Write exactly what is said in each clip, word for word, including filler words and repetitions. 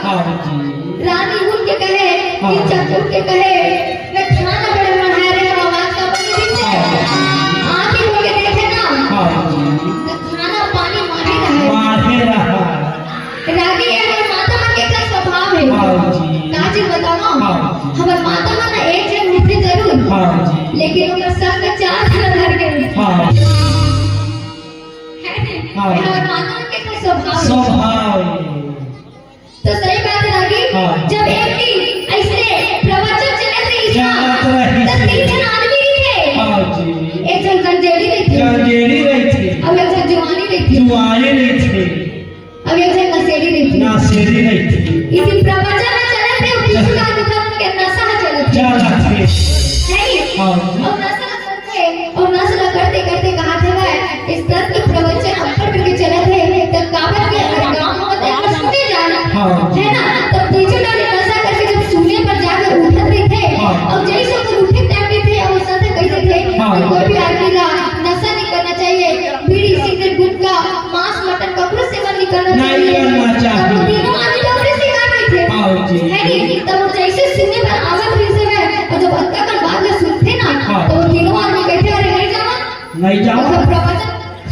हाँ जी। रानी उठ के कहे कि हाँ। चतुर के कहे, "मैं खाना बड़ा बनाए रहे, हम आवाज का बनी दी थे।" हाँ। आँखें खोल के देखे ना, हाँ जी। तो खाना पानी माहे रहे। माहे रहा। रागी ये हमर माता मन के का स्वभाव है। हाँ जी। का चीज बताओ? हाँ जी। हमर माता मन एक झन उठे जरूर, हाँ जी। लेकिन ओकर संग चार झन धर के उठे। हाँ। है नहीं? हाँ। ये हमर माता मन के का स्वभाव है। स्वभाव है। तो सही बात है रागी, हाँ। जब एक दिन ऐसे प्रवचन चलत रहिस ना, चलत रहिस। तो तीन झन आदमी रहिथे। हाँ जी। एक झन गंजेड़ी रहिथे। गंजेड़ी रहिथे। अउ एक झन जुआनी रहिथे। जुआनी रहिथे। अउ एक झन नशेड़ी रहिथे। नशेड़ी रहिथे। इसी प्रवचन में चलत हे, अउ पीछू डाल दुकान के नशा में चलत हे। चलत हे। है नी? हाँ जी। अउ नशा करथे, अउ नशा करते करते कहा थे भाई, इस तरह के प्रवचन अब्बड़ करके चलत हे, त काबर के हर गांव में तो सुने जाना, हाँ। है ना? तब पीछे डाले नशा करके जब सुने पर जाके उठत रहिथे, हाँ। अउ जैसे ओकर उठे टाइम रहिथे, अउ साथे कहि देथे हाँ। कि कोई भी आदमी ला नशा नहीं करना चाहिए, बीड़ी, सिगरेट, गुटखा, मांस, मटन, ककरो सेवन नहीं करना नहीं चाहिए। करना चाहिए। तब वो तीनों आदमी तो ओकरे शिकार रहिथे। हाँ जी। है नी? तब वो जैसे सुने पर आवत रहिसे वह, अउ जब अतका कन बात ला सुनथे ना, हाँ। तो वो तीनों आदमी कहिथे, "अरे, नहीं जावा।" नहीं जावा। मतलब प्रवचन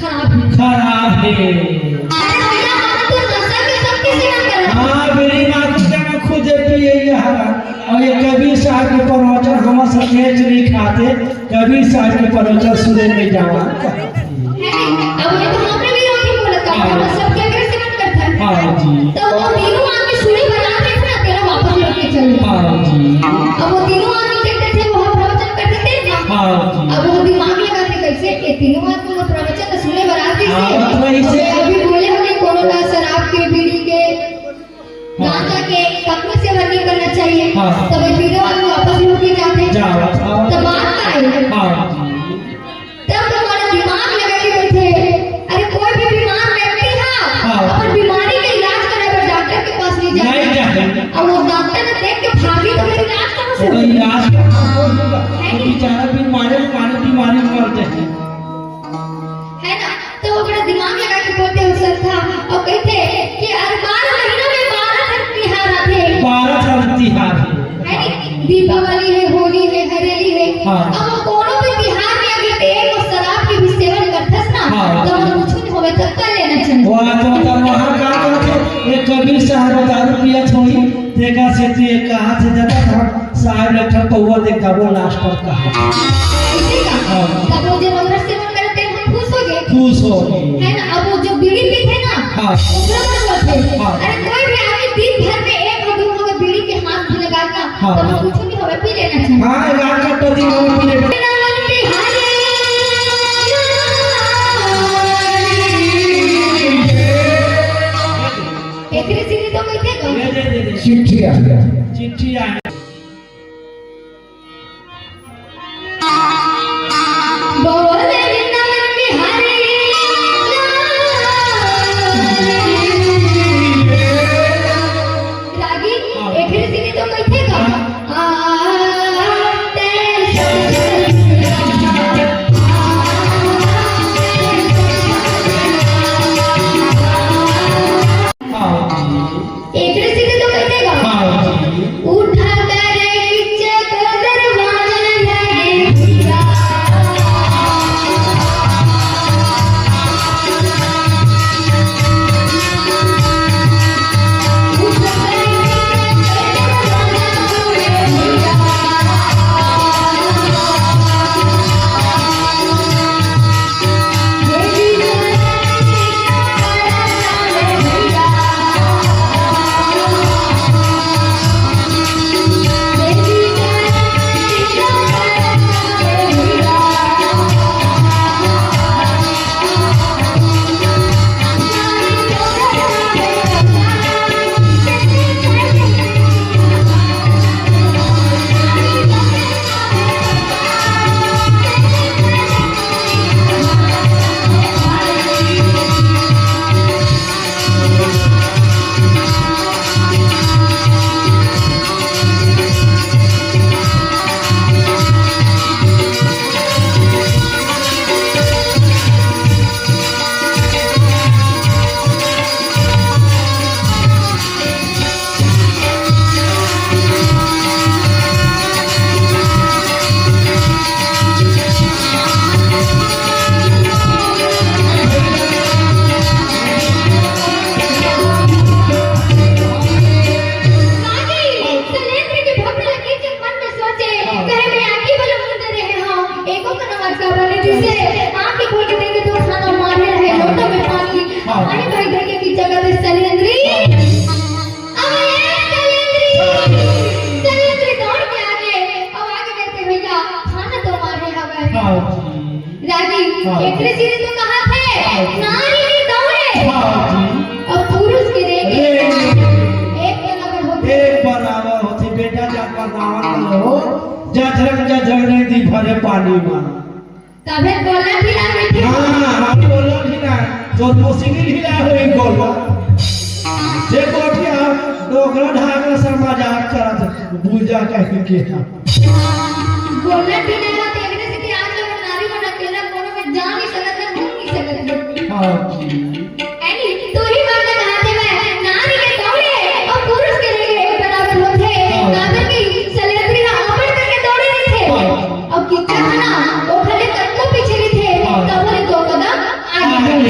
खराब है। खराब है। अरे भैया, हम तो नशा के सबके सेवन करत हन। हाँ, बीड़ी मातू के मैं खुदे पिए हरा। अउ ये कबीर साहब के प्रवचन हम सब बेच नहीं खाते, कबीर साहब के प्रवचन सुने नहीं जावा। है, अब ये तो हमरे लिए होती बोलत, हाँ। हम सब के सेवन करत हन। हाँ जी। तो वो तीनों आदमी सुने बना के ना तेरा वापस लौट के चल। हाँ जी। अब वो तीनों आदमी कहते थे, वो प्रवचन करते थे ना। हाँ जी। अब वो दिमाग लगा के कैसे ये तीनों आदमी वो प्रवचन तो सुने बराबर से। हाँ, तो वही से। अभी बोले हमने कोरोना शराब के, बीड़ी के, हाँ। गांजा के, ककरो सेवन नहीं करना चाहिए। हाँ। तब ये तीनों आदमी वापस लौट के जाते। जाओ, जाओ। तो बात का है? हाँ जी। तब तुम्हारा दिमाग लगा के बैठे। अरे कोई भी बीमार व्यक्ति हा, हाँ। अपन बीमारी के इलाज करे बर डॉक्टर के पास नहीं जाए। नहीं जाए। अब वो डॉक्टर ने देख के भागी तो फिर इलाज कहाँ से तो होगा? इलाज कहाँ से होगा? है नहीं। बेचारा बीमारी, मारे बीमारी मर जाए। है ना? तो वो बड़ा दिमाग लगा के बोलते हो संत हा, अउ कहिथे कि अरे बारह महीना में बारह ठन तिहार आथे। बारह ठन तिहार। है नी? दीपावली है, होली है, हरेली है। हाँ। अब वो कोनो भी तिहार में अगर एक वो शराब के भी सेवन करथस ना, हाँ। तो वो कुछ नहीं होवे, तो कर लेना चाहिए। वो तो, तो वहाँ का कहथे, एक कबीर साहब दारू पियत होही, तेका से तू एक कहा से जाता था, साहब ने ठप पौवा दे दबो लास्ट पर कहा। ऐसे का? हाँ। तब वो जब ओकर सेवन करते हैं, हम खुश हो गए। खुश हो गए। है ना? अब वो जो बीड़ी पीते ना, हाँ। ओकरा मन होते। हाँ। अरे कोई भी आदमी दिन भर में एक घूंट अगर बीड़ी के हाथ भी लगा ना, हाँ। तो कुछ नहीं होवे, पी लेना चाहिए। हाँ, रात का तो दिन में पी लेना। एकरे सीधी तो कहिथे का? चिट्ठी आ गया। चिट्ठी आ गया। बोले वृंदावन बिहारी। रागी, एकरे सीधी तो कहिथे का? आ, ते एकरे सीधी तो कहिथे का? उठा अरे पानी मा। तभे गोला ढीला होइथे। हाँ, हम गोला ढीला, तो मुश्किल ढीला होई गोला। जे गोठिया डोकरा ढाका सा मजाक करत, भूल जा कहीं के। गोला ढीला ला देखने से कि आज लोग नारी मन अकेला कोनो में जा नहीं सकत, ना घूम नहीं सकत। हाँ जी। यानी तू ही बात कहा थे मैं, नारी के दौड़े और पुरुष के लिए एक बराबर होथे। हाँ। काबर की सलेंद्री हा अपन करके दौड़े नहीं थे। हाँ। अब किचक है ना, वो भले कतको पीछे नहीं थे, हाँ। तब भले दो कदम आगे हाँ। बढ़े।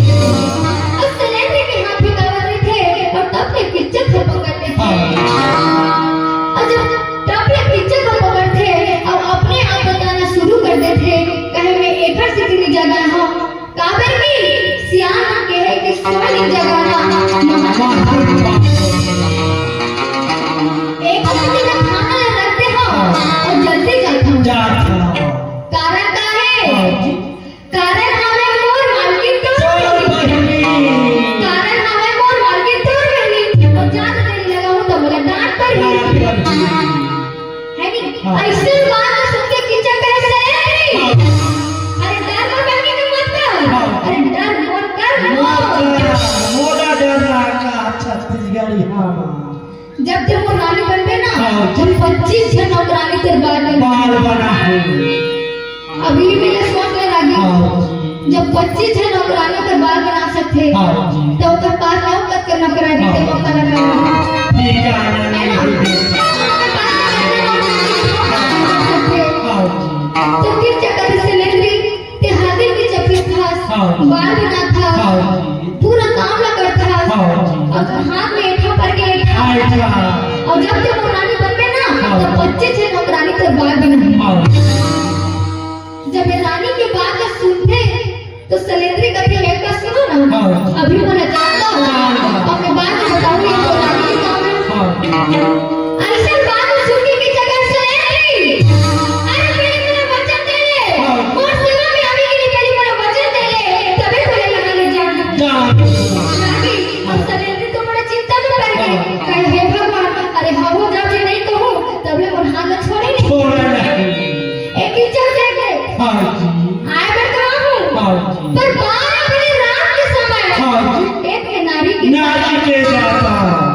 अब सलेंद्री के हाथ में कावर नहीं थे, और तब ले किचक को पकड़ लेथे। हाँ। और जब तब ले किचक को पकड़थे, अब अपने आप बताना शुरू कर देथे, कहे मैं एकर से नहीं जाना हूँ, काबर की सियान कहे कि सोए के जगह ना महान। एक बार के जब खाना ला रखते हो और जल्दी जाते हो। जात हूँ। कारण का है? हाँ जी। कारण हवे मोर मालकिन तोर तोर बहिनी। बहिनी। कारण हवे मोर मालकिन तोर बहिनी। और ज्यादा देरी लगाऊं तो मोला डांट पड़ही। डांट पड़ही। है नी? हाँ। अइसन बात सुन के किचक कहे, "सलेंद्री, हाँ। अरे डर मोर बहिनी के मत कर। हाँ। अरे डर मोर कर मोर मोर।" कर, मोला डर लागा छत्तीसगढ़ी हाँ। जब तू मोर रानी बनबे ना, हाँ। जब पच्चीस झन नौकरानी तोर बाल बना। बाल बना है। अभी मेरे सोच में लगी। हाँ। जब पच्चीस झन नौकरानी तोर बाल बना सकथे, हाँ जी। तो ओकर पास अउ कतका नौकरानी के हाँ। मौका लगा। ठीक है, है ना? हाँ जी। तो फिर क्या करे सलेंद्री? ते हाथे में चपले था, हाँ। बाल बना था, हाँ। पूरा काम ला कर था, हाँ। और हाथ में एठा पर के एठा। हाँ, एठा। और जब ते नौकरानी बनबे ना, हाँ। तो पच्चीस झन नौकरानी तोर बाल बना। हाँ। जब ये रानी के बात ला सुनथे, तो सलेंद्री कथे, "एक बात सुनो ना, हाँ। अभी मोला जान दो, हाँ। और मैं बाद में बताऊंगी, ये तो रानी के काम है।" हाँ। अइसन बात सुन के किचक कहे, "सलेंद्री, अरे पहले मोला वचन दे ले, हाँ। मोर सेवा में आवे के लिए पहले मोला वचन दे ले, तबे तोला यहाँ ले जाऊंगी।" जा। रानी, अब सलेंद्री तो बड़ा चिंता में पड़ गई। हाँ। कहे, "हे भगवान, अरे हाँ हो जाओ, जे नहीं कहूँ, तब ले मोर हाथ में छोड़े नहीं।" छोड़े नहीं। एक किचक कहे, हाँ जी। आए बर कहा हूँ, हाँ जी। पर बारह बजे रात के समय हाँ जी। एक नारी के नारी के जाता।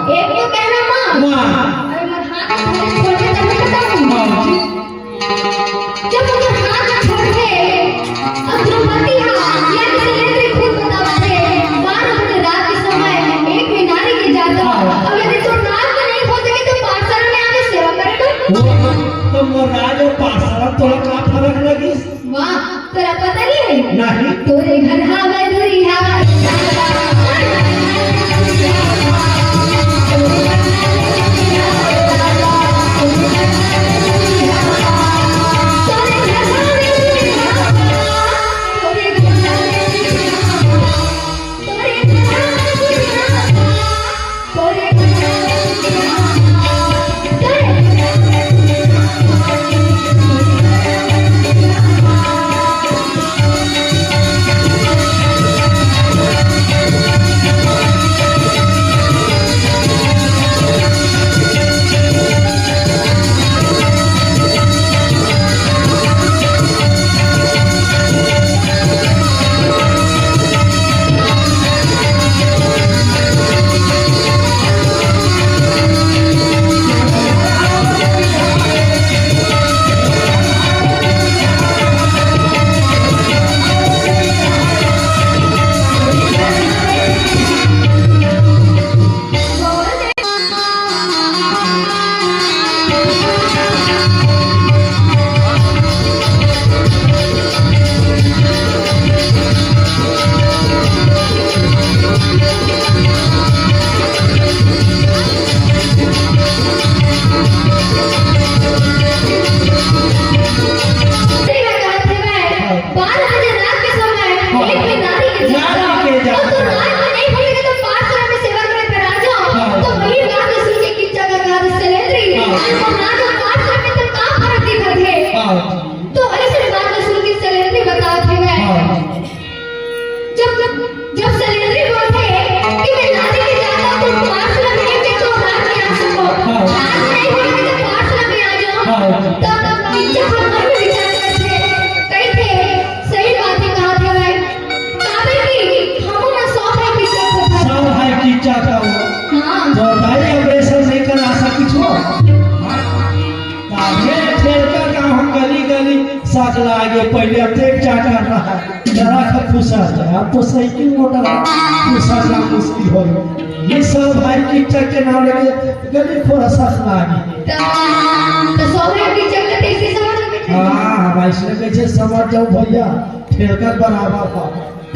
सकला आगे पहले अतेक चाकर रहा, जरा का फुसा जाए। अब तो साइकिल मोटर फुसा जाए मुश्किल हो। ये सब भाई कीचक के नाम लेके गली खोरा सकला आगे। तो, तो सौ भाई कीचक के कैसे समझ में? हाँ, हाँ, भाई, इसमें कैसे समझ जाओ भैया, ठेलकर बराबर हो।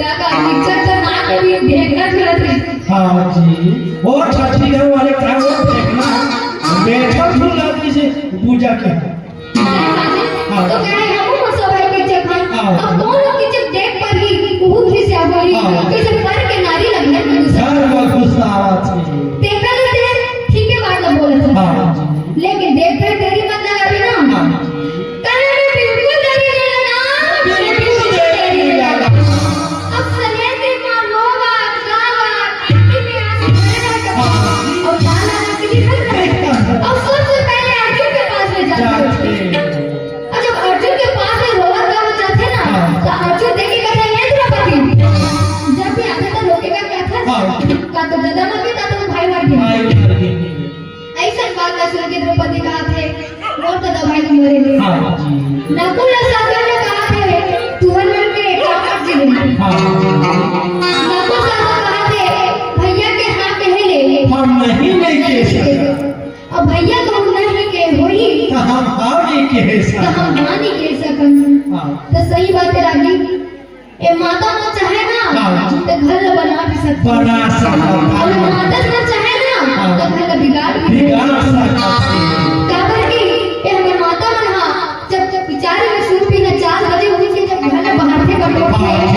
का का कीचक तो ना कभी देखना मिलत रहे। हाँ जी, वो छठी घर वाले का वो देखना, बैठल फूल आदमी से पूजा के। हाँ। तो कहे, "हमहू मन सब भाई के जब हम, हाँ। अब कौन लोग के जब देख पर ही, उहू भी से बोली, हाँ। कैसे घर के नारी लगन में घुसा।" घर में घुसावा थी। देखा लेते हैं, ठीक है, बात ना बोलत है। हाँ। लेकिन देख कर तेरी मत लगा भी ना। हाँ। कहे, "अरे, बिल्कुल देरी नहीं लगा, बिल्कुल देरी नहीं लगा।" अब सलेंद्र माँ रोवा, गावा, खिड़की में आके खड़े रहकर, हाँ। और गाना रखती है। और सबसे पहले अर्जुन के पास में जाती है। जाती है। और जब अर्जुन के पास में रोवा गावा जाते ना, हाँ। तो अर्जुन देखे कहते हैं, "ये द्रौपदी।" जब भी आते तो लोग का क्या था? हाँ। का तो दादा मर गए, का तो भाई मर गए। भाई मर गए। अइसन बात ला सुन के द्रौपदी कहा थे, "मोर तो दवाई नहीं मरे रे।" हाँ जी। नकुल अउ सहदेव ने कहा थे, "तुहर मन के का मर्जी हे?" हाँ। नकुल सहदेव कहा थे, "भैया के हाँ कहे ले।" हम नहीं, नहीं कह सकते। अब भैया कहूँ नहीं के होई। तो हम हाँ नहीं कह सकते। तो हम हाँ नहीं कह सकन। हाँ। तो सही बात है रागी। ए माता मन चाहे ना, हाँ। तो घर ला बना भी सकथे। बना सकथे। अउ माता मन चाहे ना, हाँ। तो घर ला बिगाड़ भी बिगाड़ सकथे। सकथे। काबर कि ए हमर माता मन हा, जब, जब बिचारी में सुन पीना चार बजे उठ के जब घर ला बाहर से बटोरथे, हाँ।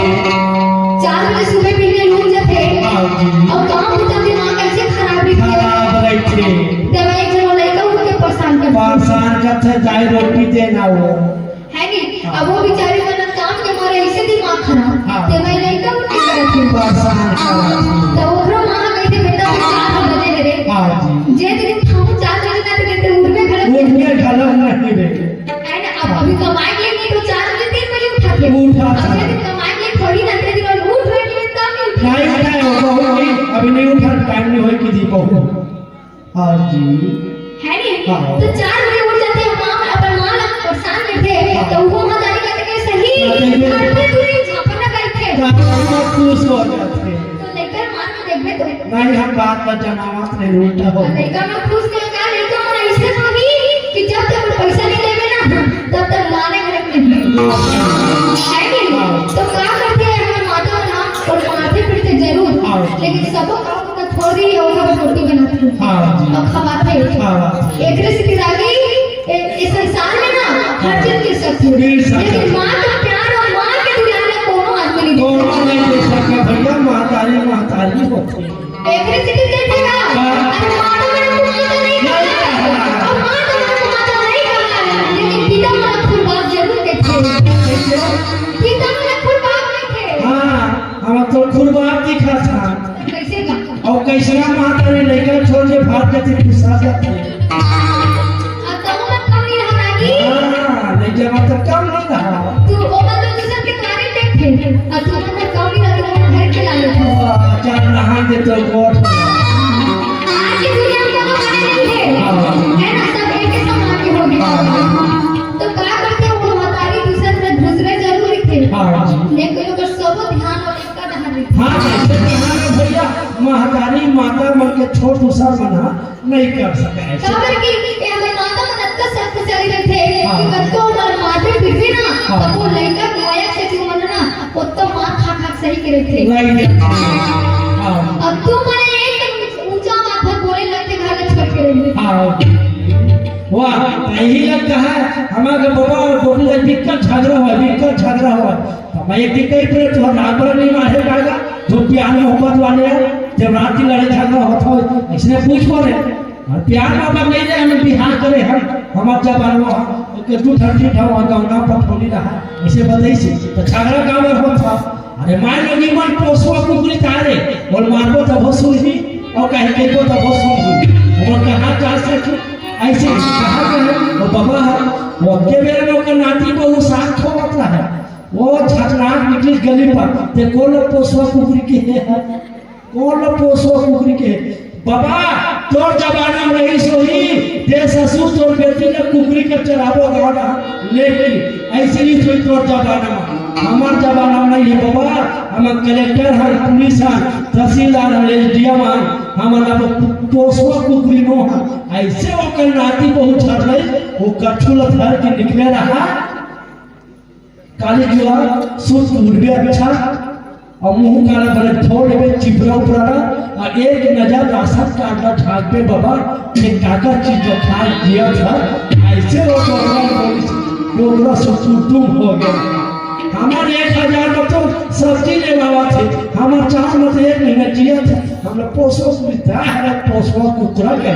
चार बजे सुबह पीने लूट जाथे, हाँ जी। अउ काम होता दिमाग कैसे खराब रहिथे। खराब रहिथे। तब एक जन लड़का उठ के परेशान करथे। परेशान करथे, जाए रोटी देना हो। है नी? अब वो बेचारी मन काम के मारे ऐसे दिमाग खराब, हाँ। ते मैं लइका उठ के करत हूँ। परेशान करत हूँ। तो ओकरो माँ कहिथे, "बेटा, अभी चार बजे हे रे। हाँ जी। जे दिन खाऊं चार बजे ना, ते दिन उठबे घलो उठबे घलो नहीं रे।" है ना? अब अभी कमाए के लिए नहीं तो चार बजे, तीन बजे उठा के। उठा अब के। जे दिन कमाए के लिए थोड़ी ना, ते दिन उठ रहे के लिए तब नहीं उठा। नहीं उठा है, वो बहू नहीं, अभी नहीं उठा, टाइम नहीं होई कि जी बहू। हाँ जी। है नी? हाँ। तो चार बजे उठ जाथे, माँ अपन माँ ला परेशान करथे, हाँ। तो वो महतारी कहथे के सही, हाँ, देखिए। घर पे तू नहीं झापड़ ना करथे। हाँ, खुश हो जाथे। तो लइका मार के देखबे तो। नहीं, हम बात ला जनावत नहीं, उल्टा हो। लइका में खुश के का, लइका मन ऐसे होही कि जब तक पैसा नहीं लेबे ना, तब तक माने घर में नहीं। है नी? हाँ। तो का करथे हमर माता मन और माथे पीटथे जरूर, हाँ। लेकिन सबो काम तो थोड़ी ही होगा, रोटी बनाथे। हाँ जी। और खवाथे। हाँ। एकरे से रागी, ए, ए संसार में ना हर चीज के शक्ति है। बिल्कुल। लेकिन माँ का प्यार और माँ के दुलार में कोनो आदमी नहीं दे कोनो सकता। नहीं दे सकता भैया, महतारी, महतारी होथे। एकरे से कहथे ना, हाँ। अरे माता मन को माता नहीं कहा है। नहीं कहा। और माता मन को माता नहीं कहा है। लेकिन पिता मन को बाप जरूर कहथे। कैसे? पिता मन को बाप कहथे। हाँ, हम तो खुद बाप दिखा था। कैसे का? अउ कइसना माता रे लइका छोड़ के भाग जाथे, फुसला जाथे। अब तो उमर कम नहीं रहा रागी। हाँ, लइका माता कम नहीं रहा। तू उमर तो दूसर के तारे देखथे, अउ तू उमर कम नहीं रहा, तू उमर घर के ला लेथे। वाह, चल नहा के तो गोठ। आज की दुनिया में तो बने नहीं है। हाँ। है ना, सब एक ही समान के हो गए। हाँ। तो का करथे वो महतारी दूसर में दूसरे जरूरी थे। हाँ। लेकिन ओकर सबो ध्यान और हाँ, जैसे कहा ना भैया, महतारी माता मन के छोट दूसर मन ह नहीं कर सके ऐसे। काबर कि ये हमर माता मन अतका शक्तिशाली रहिथे हाँ। कि कतको हमर माथे पिटथे ना, हाँ। तब वो लइका के मया से जो मन ना, ओतका मार खा खा सही के रहिथे। नहीं है। हाँ। अब तू मन एक ऊंचा बात बोले लगथे, घर छोड़ के रहिथे। हाँ। वाह, यही लगता है, हमारे बाबा और गोपी का दिक्कत झगड़ा हुआ, दिक्कत झगड़ा हुआ। तो मैं एक दिन कही, "तेरे तो नाक पर नहीं मारे पाएगा, जो प्यार मोहब्बत वाले हैं, जब रात की लड़ाई झगड़ा होता हो, इसने पूछ पड़े।" और प्यार मोहब्बत नहीं रहे, हमें बिहार करे हम, हम अब जब आए वहाँ, तो के तू ठंडी ठाव वहाँ गाँव ना पठौनी रहा, इसे बताई से, तो झगड़ा का बार होता। अरे माय लगी मन पोसवा कुकुरी का रे, बोल मारबो तब हो सुनही, और कहीं के को तब हो सुनही। वो कहा जा सके, ऐसे कहा गया, वो बाबा है, वो के बेरे में ओकर नाती को वो साथ खोवत रहा है। वो खतरनाक निकली गली पर, ते को लोग पोसवा कुकुरी के है, को लोग पोसवा कुकुरी के। बाबा, तोर जमाना में रही सोही, ते ससुर तोर बेटी ला कुकरी के चराबो गाड़ा, लेकिन अइसे नइ होई तोर जमाना म। हमर जमाना म नइ हे बबा, हमर कलेक्टर हन, पुलिस हन, तहसीलदार हन, एसडीएम हन, हमन अब पोसवा कुकरी नो हन। अइसे ओकर नाती बहू झर ले, ओ कछु ल धर के निकले रहा। काली जुआ, सुत उठबे अच्छा, अउ मुंह काला बने धो लेबे चिपरा उपरा ला, अउ एक नजर राशन कार्ड ला झांकबे बबा, ये काकर चीज ला खाए जियत हस, अइसे ओ डोकरा बोलिस, डोकरा सुरसुरतुम हो गे। हमर एक हजार म तो सब्जी लेवावत हे, हमर चार म तो एक महीना जियत हे, हमला पोसो सुविधा हे, पोसवा कुकरा के।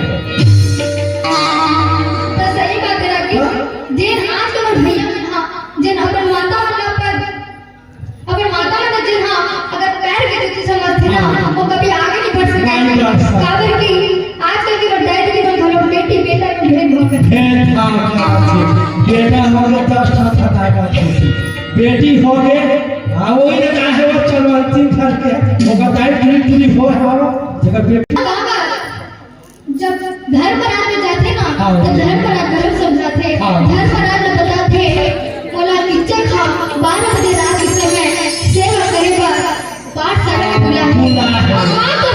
त सही बात हे राकेश, हाँ? जेन आज के हमर भैया मन ह, जेन अपन माता मन ला अपन, अपन माता मन ला जेन ह अगर पैर के जूती समझथे ना, हाँ। वो कभी आगे नहीं बढ़ सके। नहीं बढ़ सके। काबर कि आजकल के डैड के मन घलो बेटी बेटा में भेदभाव करथे। भेदभाव करथे। बेटा हो गे दस ठा फटाका छूटी, बेटी हो गे, हाँ, वही ना चाहे वो चलवंती करके, वो बताए टुरी टुरी हो, हाँ, जेकर बेटी। बाबा, जब धर्मराज में जाथे ना, हाँ। तो धर्मराज गलत समझाथे। हाँ। धर्मराज ने बताथे, "मोला निच्चय खा, बारह बजे रात के समय सेवा करे बर पाठशाला में बुलाए हे।" बुलाए हे। हाँ,